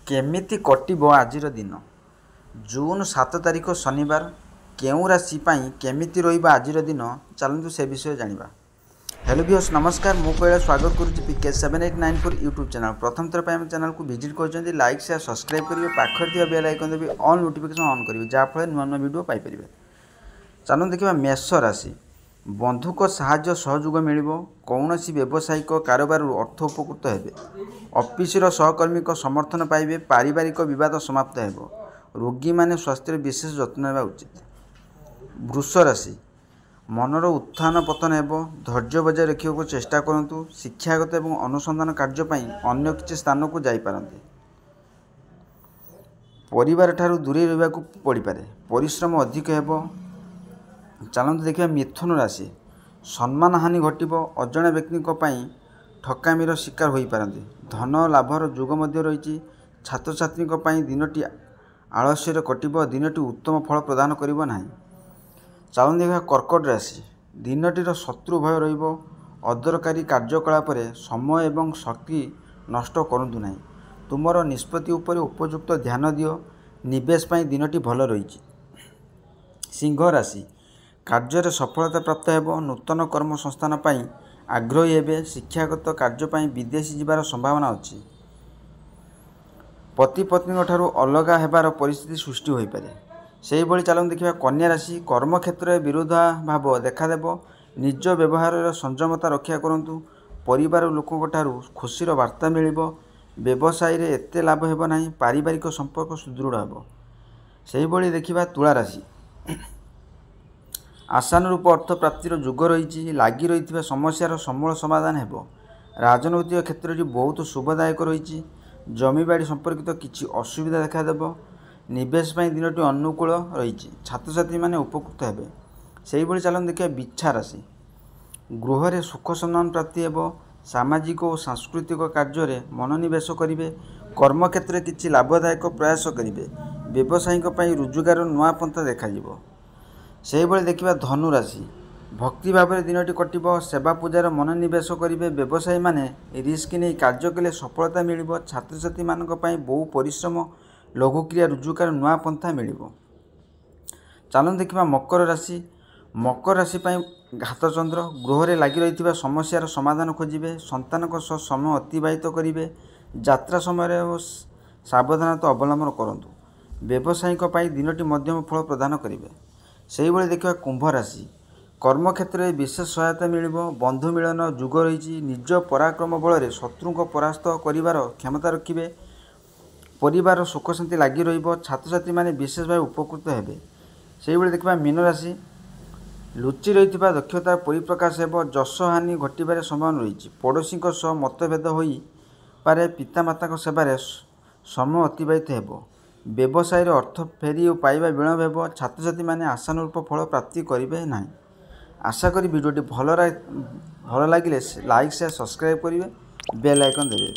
କେମିତି କଟିବ ଆଜିର ଦିନ? ଜୁନ୍ 7 ତାରିଖ ଶନିବାର କେଉଁ ରାଶି ପାଇଁ କେମିତି ରହିବ ଆଜିର ଦିନ, ଚାଲନ୍ତୁ ସେ ବିଷୟରେ ଜାଣିବା। ହ୍ୟାଲୋ ଭିଉଅର୍ସ, ନମସ୍କାର। ମୁଁ କୈଳାସ ସ୍ୱାଗତ କରୁଛି PK 7894 YouTube channel. ପ୍ରଥମ ଥର ପାଇଁ ଆମ ଚ୍ୟାନେଲକୁ ଭିଜିଟ୍ କରୁଛନ୍ତି, ଲାଇକ୍, ସେୟାର, ସବସ୍କ୍ରାଇବ୍ କରିବେ। ପାଖରେ ଥିବା ବେଲ୍ ଆଇକନ୍ ଦାବି ଅଲ୍ ନୋଟିଫିକେସନ୍ ଅନ୍ କରିବେ, ଯାହାଫଳରେ ନୂଆ ନୂଆ ଭିଡ଼ିଓ ପାଇପାରିବେ। ଚାଲନ୍ତୁ ଦେଖିବା ମେଷ ରାଶି। ବନ୍ଧୁଙ୍କ ସାହାଯ୍ୟ ସହଯୋଗ ମିଳିବ। କୌଣସି ବ୍ୟବସାୟିକ କାରବାରରୁ ଅର୍ଥ ଉପକୃତ ହେବେ। ଅଫିସର ସହକର୍ମୀଙ୍କ ସମର୍ଥନ ପାଇବେ। ପାରିବାରିକ ବିବାଦ ସମାପ୍ତ ହେବ। ରୋଗୀମାନେ ସ୍ୱାସ୍ଥ୍ୟର ବିଶେଷ ଯତ୍ନ ନେବା ଉଚିତ। ବୃଷ ରାଶି। ମନର ଉତ୍ଥାନ ପତନ ହେବ। ଧୈର୍ଯ୍ୟ ବଜାୟ ରଖିବାକୁ ଚେଷ୍ଟା କରନ୍ତୁ। ଶିକ୍ଷାଗତ ଏବଂ ଅନୁସନ୍ଧାନ କାର୍ଯ୍ୟ ପାଇଁ ଅନ୍ୟ କିଛି ସ୍ଥାନକୁ ଯାଇପାରନ୍ତି। ପରିବାରଠାରୁ ଦୂରେଇ ରହିବାକୁ ପଡ଼ିପାରେ। ପରିଶ୍ରମ ଅଧିକ ହେବ। ଚାଲନ୍ତୁ ଦେଖିବା ମିଥୁନ ରାଶି। ସମ୍ମାନହାନି ଘଟିବ। ଅଜଣା ବ୍ୟକ୍ତିଙ୍କ ପାଇଁ ଠକାମିର ଶିକାର ହୋଇପାରନ୍ତି। ଧନ ଲାଭର ଯୋଗ ମଧ୍ୟ ରହିଛି। ଛାତ୍ରଛାତ୍ରୀଙ୍କ ପାଇଁ ଦିନଟି ଆଳସ୍ୟରେ କଟିବ। ଦିନଟି ଉତ୍ତମ ଫଳ ପ୍ରଦାନ କରିବ ନାହିଁ। ଚାଲନ୍ତୁ ଦେଖିବା କର୍କଟ ରାଶି। ଦିନଟିର ଶତ୍ରୁ ଭୟ ରହିବ। ଅଦରକାରୀ କାର୍ଯ୍ୟକଳାପରେ ସମୟ ଏବଂ ଶକ୍ତି ନଷ୍ଟ କରନ୍ତୁ ନାହିଁ। ତୁମର ନିଷ୍ପତ୍ତି ଉପରେ ଉପଯୁକ୍ତ ଧ୍ୟାନ ଦିଅ। ନିବେଶ ପାଇଁ ଦିନଟି ଭଲ ରହିଛି। ସିଂହ ରାଶି। କାର୍ଯ୍ୟରେ ସଫଳତା ପ୍ରାପ୍ତ ହେବ। ନୂତନ କର୍ମ ସଂସ୍ଥାନ ପାଇଁ ଆଗ୍ରହୀ ହେବେ। ଶିକ୍ଷାଗତ କାର୍ଯ୍ୟ ପାଇଁ ବିଦେଶ ଯିବାର ସମ୍ଭାବନା ଅଛି। ପତି ପତ୍ନୀଙ୍କଠାରୁ ଅଲଗା ହେବାର ପରିସ୍ଥିତି ସୃଷ୍ଟି ହୋଇପାରେ। ସେହିଭଳି ଚାଲନ୍ତୁ ଦେଖିବା କନ୍ୟା ରାଶି। କର୍ମକ୍ଷେତ୍ରରେ ବିରୋଧାଭାବ ଦେଖାଦେବ। ନିଜ ବ୍ୟବହାରରେ ସଂଯମତା ରକ୍ଷା କରନ୍ତୁ। ପରିବାର ଲୋକଙ୍କଠାରୁ ଖୁସିର ବାର୍ତ୍ତା ମିଳିବ। ବ୍ୟବସାୟରେ ଏତେ ଲାଭ ହେବ ନାହିଁ। ପାରିବାରିକ ସମ୍ପର୍କ ସୁଦୃଢ଼ ହେବ। ସେହିଭଳି ଦେଖିବା ତୁଳା ରାଶି। ଆଶାନୁରୂପ ଅର୍ଥ ପ୍ରାପ୍ତିର ଯୋଗ ରହିଛି। ଲାଗି ରହିଥିବା ସମସ୍ୟାର ସମୂଳ ସମାଧାନ ହେବ। ରାଜନୈତିକ କ୍ଷେତ୍ରଟି ବହୁତ ଶୁଭଦାୟକ ରହିଛି। ଜମିବାଡ଼ି ସମ୍ପର୍କିତ କିଛି ଅସୁବିଧା ଦେଖାଦେବ। ନିବେଶ ପାଇଁ ଦିନଟି ଅନୁକୂଳ ରହିଛି। ଛାତ୍ରଛାତ୍ରୀମାନେ ଉପକୃତ ହେବେ। ସେହିଭଳି ଚାଲନ୍ତୁ ଦେଖିବା ବିଛା ରାଶି। ଗୃହରେ ସୁଖ ସମ୍ମାନ ପ୍ରାପ୍ତି ହେବ। ସାମାଜିକ ଓ ସାଂସ୍କୃତିକ କାର୍ଯ୍ୟରେ ମନୋନିବେଶ କରିବେ। କର୍ମକ୍ଷେତ୍ରରେ କିଛି ଲାଭଦାୟକ ପ୍ରୟାସ କରିବେ। ବ୍ୟବସାୟୀଙ୍କ ପାଇଁ ରୋଜଗାରର ନୂଆ ପନ୍ଥା ଦେଖାଯିବ। ସେହିଭଳି ଦେଖିବା ଧନୁ ରାଶି। ଭକ୍ତି ଭାବରେ ଦିନଟି କଟିବ। ସେବା ପୂଜାର ମନୋନିବେଶ କରିବେ। ବ୍ୟବସାୟୀମାନେ ରିସ୍କ ନେଇ କାର୍ଯ୍ୟ କଲେ ସଫଳତା ମିଳିବ। ଛାତ୍ରଛାତ୍ରୀମାନଙ୍କ ପାଇଁ ବହୁ ପରିଶ୍ରମ, ଲଘୁକ୍ରିୟା ରୋଜଗାର ନୂଆ ପନ୍ଥା ମିଳିବ। ଚାଲନ୍ତୁ ଦେଖିବା ମକର ରାଶି। ମକର ରାଶି ପାଇଁ ଘାତଚନ୍ଦ୍ର। ଗୃହରେ ଲାଗି ରହିଥିବା ସମସ୍ୟାର ସମାଧାନ ଖୋଜିବେ। ସନ୍ତାନଙ୍କ ସହ ସମୟ ଅତିବାହିତ କରିବେ। ଯାତ୍ରା ସମୟରେ ଓ ସାବଧାନତା ଅବଲମ୍ବନ କରନ୍ତୁ। ବ୍ୟବସାୟୀଙ୍କ ପାଇଁ ଦିନଟି ମଧ୍ୟମ ଫଳ ପ୍ରଦାନ କରିବେ। ସେହିଭଳି ଦେଖିବା କୁମ୍ଭ ରାଶି। କର୍ମକ୍ଷେତ୍ରରେ ବିଶେଷ ସହାୟତା ମିଳିବ। ବନ୍ଧୁ ମିଳନ ଯୁଗ ରହିଛି। ନିଜ ପରାକ୍ରମ ବଳରେ ଶତ୍ରୁଙ୍କ ପରାସ୍ତ କରିବାର କ୍ଷମତା ରଖିବେ। ପରିବାର ସୁଖ ଶାନ୍ତି ଲାଗି ରହିବ। ଛାତ୍ରଛାତ୍ରୀମାନେ ବିଶେଷ ଭାବେ ଉପକୃତ ହେବେ। ସେହିଭଳି ଦେଖିବା ମୀନ ରାଶି। ଲୁଚି ରହିଥିବା ଦକ୍ଷତା ପରିପ୍ରକାଶ ହେବ। ଯଶ ହାନି ଘଟିବାରେ ସମ୍ଭାବନା ରହିଛି। ପଡ଼ୋଶୀଙ୍କ ସହ ମତଭେଦ ହୋଇପାରେ। ପିତାମାତାଙ୍କ ସେବାରେ ସମୟ ଅତିବାହିତ ହେବ। ବ୍ୟବସାୟରେ ଅର୍ଥ ଫେରି ପାଇବା ବିଳମ୍ବ ହେବ। ଛାତ୍ରଛାତ୍ରୀମାନେ ଆଶାନୁରୂପ ଫଳ ପ୍ରାପ୍ତି କରିବେ ନାହିଁ। ଆଶା କରି ଭିଡ଼ିଓଟି ଭଲ ଲାଗିଲେ ଲାଇକ୍, ସେୟାର, ସବସ୍କ୍ରାଇବ୍ କରିବେ, ବେଲ୍ ଆଇକନ୍ ଦେବେ।